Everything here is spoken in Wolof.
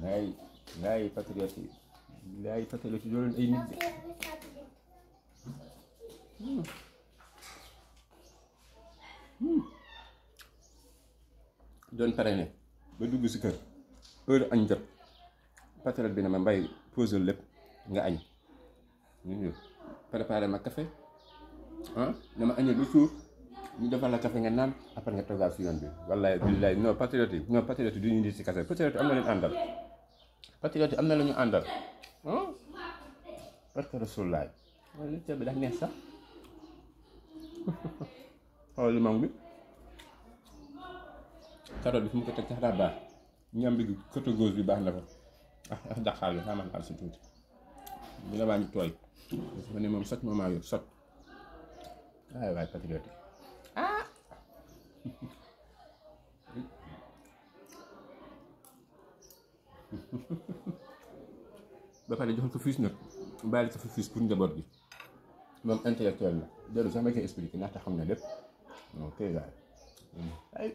ngay ngay patriote ngay patriote doon ay nit doon pare ne ba dugg si kër heure añ jot patriote bi ne ma mbay posé lépp nga añ ñu préparé ma café dama añee ba suur ñu defal la café nga naan après nga toogaat si yoon bi wallaay billaay non patriote yi du ñu indi si café patriote am na leen àndal patriote am na la ñu àndal parce que rasulaay li ceeb bi dax neex sax xool limon bi carotte bi fu mu ko teg sax daa baax ñam bi côté gauche bi baax na fa daxaar bi xaamal xaal si tuuti bi la baa ñu tooy dafa ne moom sot moomaa yor sot waay patriote ba pare joxal ko fiis nag bàyyi ko fa fiis pour njaboot gi moom intellectuel la jarul sax ma koy expliquer ndaxte xam na lépp ok waay